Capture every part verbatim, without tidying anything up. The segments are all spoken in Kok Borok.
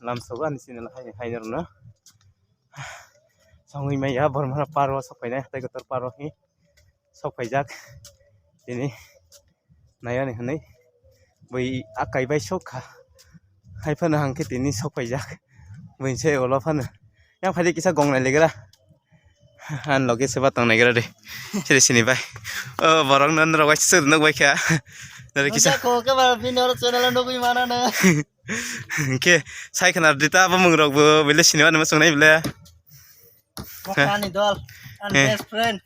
Lamsogo ani chini hai, hai rwna. Songwi maya Bormora paro sok phainai, hatai kotor paro hi sok phaijak. Tini nayani hwnwi bui akai bai sok kha. Hai phano hangkhe tini sok phaijak. Buini se ulo phano. Yang phaidi kisa gong nai legra. Ang loge seba tong naigra de. Siri sini bai. O borok no norok bai sir nuk bai kha. Nari kisa. Nokha khe ba bini oro channel o nugwi mana no. Hingke sai khna dita bo mung rok bo bile sini mani ma sung nai bile. Ani dol, ani best friend.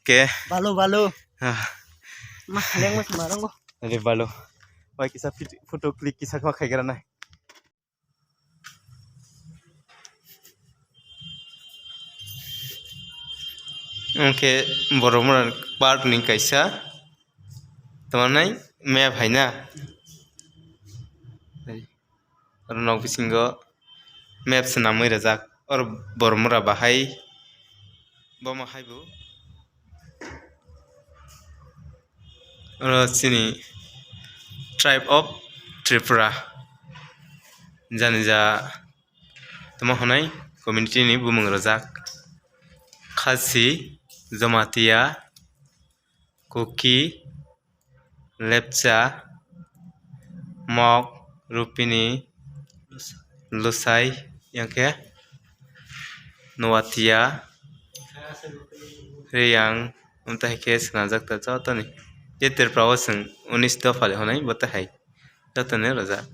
Ke. Balu balu. Ah. Ma leng mas marang go. Ari balu. Bai kisa fit-, photo click kisa kma khai gra nai. Hingke borok mora park ni kaisa tongmani map hai na. Oro nok bisingo map swnamwi rwjak. Oro borok mora bahai bomo hai bo. Oro chini Tribe of Tripura, janija tamo hwnwi community ni bumung rwjak. Khasi, Jamatia, Kuki, Lepcha, Mok, Rupini, Lusai, yang khe Nuatia, Riyang, wngtai khe swnamjak ta jotoni. Je Tripura o chwng unis dopha le hwnwi bo tai hai jotoni rwjak.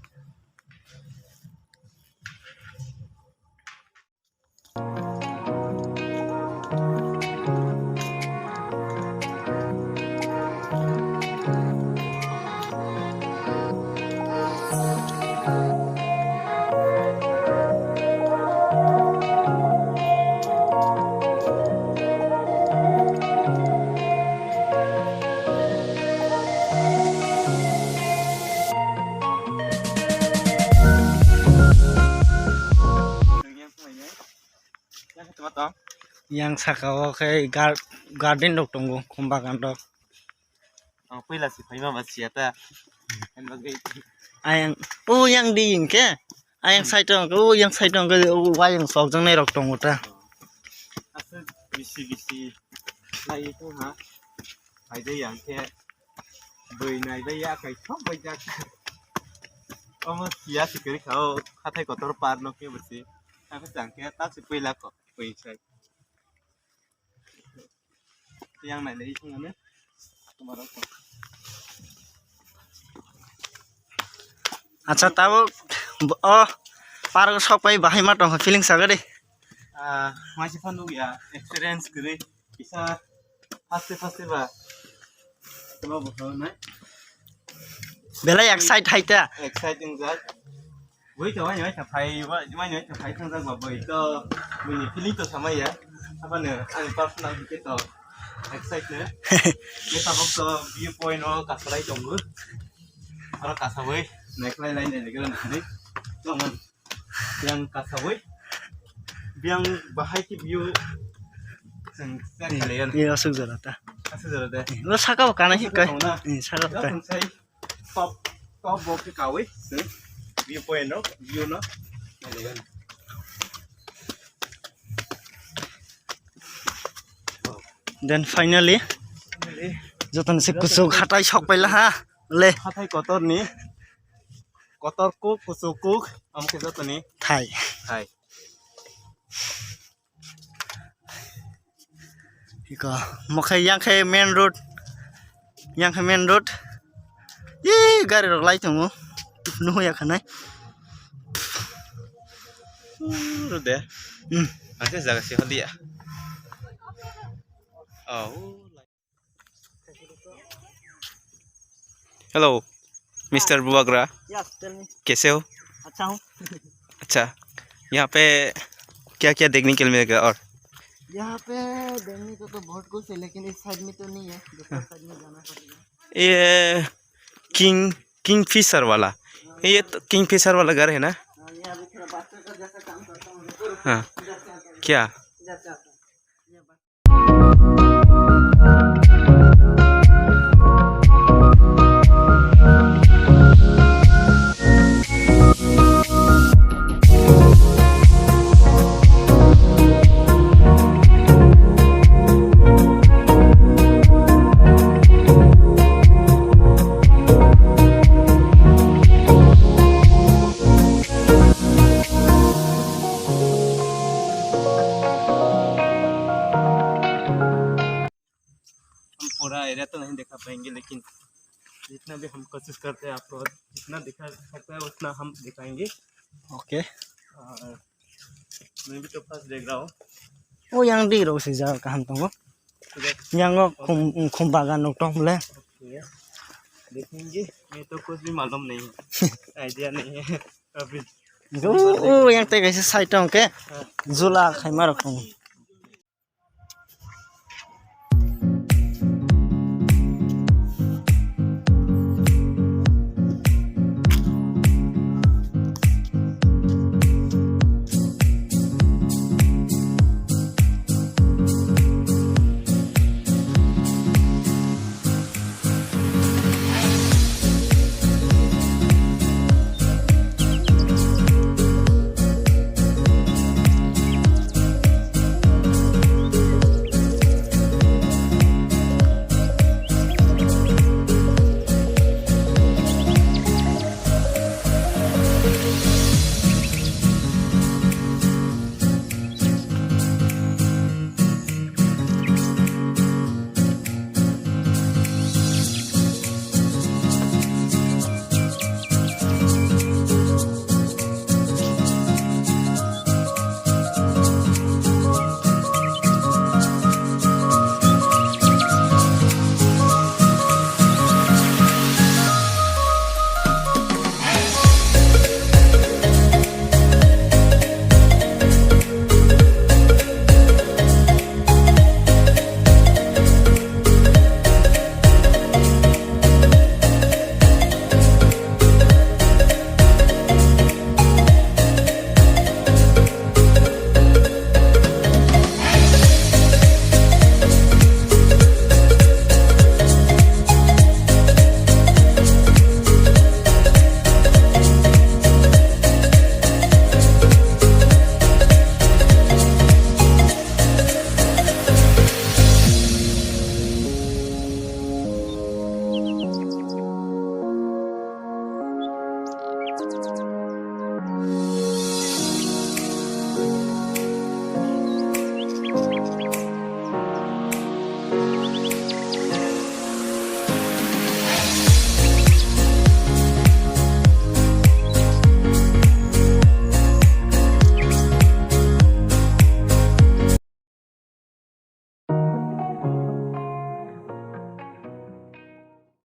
Yang saka o khe gar-, garden rok tongo, khum bagan rok. Ang puila si phaima ba siya ta. Ani bagwi. Ayang, o yang di hingke, ayang side o, o yang side o, o wayang sok jang nai rok tongo ta. Aswk bisi bisi lai tong ha. Phaide yang khe bwrwi nai bai ya kai thok bai jak. Omo siya si kwrwi kha o, hathai kotor par no khe bwsi. Ang khe jang khe ta si puila ko, pui sai. Yang nai le ising ane. Acha, tabuk o park sok pai bahai ma tong feeling sa gari. Ah, masih phan nugya experience gari. Kisa haste haste ba. Tama bukha nai. Belai excite hai ta. Exciting jak. Bui to wai wai ta phai wai wai ta phai thang jak ba bui to bui ni feeling to sama ya. Apa ne ang personal ke to excite ne. Ke tabok to view point o kasalai tongo. Aro kasawai naiklai lai nai legra nai. Tongman. Yang kasawai. Yang bahai ki view. Seng seng leyan. Iya asuk jora ta. Asuk jora de. Lo saka ba kana hi kai. Saka ba kana. Iya saka ba kana. Top, top bo khe kawi, hmm? View point no, view no. Then finally, jotono se kuchuk hatai sok paila ha, le. Hatai kotor ni, kotor kuk, kuchuk kuk, amo khe joto ni. Thai. Thai. Iko, mokhe yang khe main road. Yang khe main road. Ih, gari rok lai tongo. Nuhu ya khanai. Road de. Hmm. Ang khe jaga se hodiya. Oh. Hello, mister Buagra. Yes, tell me. कैसे हो? अच्छा हूँ। अच्छा, यहाँ पे क्या क्या देखने के लिए मिलेगा और? यहाँ पे देखने को तो बहुत कुछ है, लेकिन इस साइड में तो नहीं है, दूसरा साइड में जाना पड़ेगा। ये किंग, किंग फिशर वाला, ये तो किंग फिशर वाला घर है ना? हाँ, ये अभी थोड़ा बच्चों का जैसा काम करता हूँ, हाँ। इधर से आता हूँ। क्या? इधर से आता हूँ। ये बस। लेकिन जितना भी हम कोशिश करते हैं, आपको जितना दिखा सकता है, उतना हम दिखाएंगे। Okay. और मैं भी तो फर्स्ट देख रहा हूँ। O yang di rok swijak kaham tongo. Yango khum khum bagan nuk tong le. Okay, देखेंगे। मैं तो कुछ भी मालूम नहीं है, आइडिया नहीं है अभी। O o yang tei kaisa side tong ke jula khaima rok tong.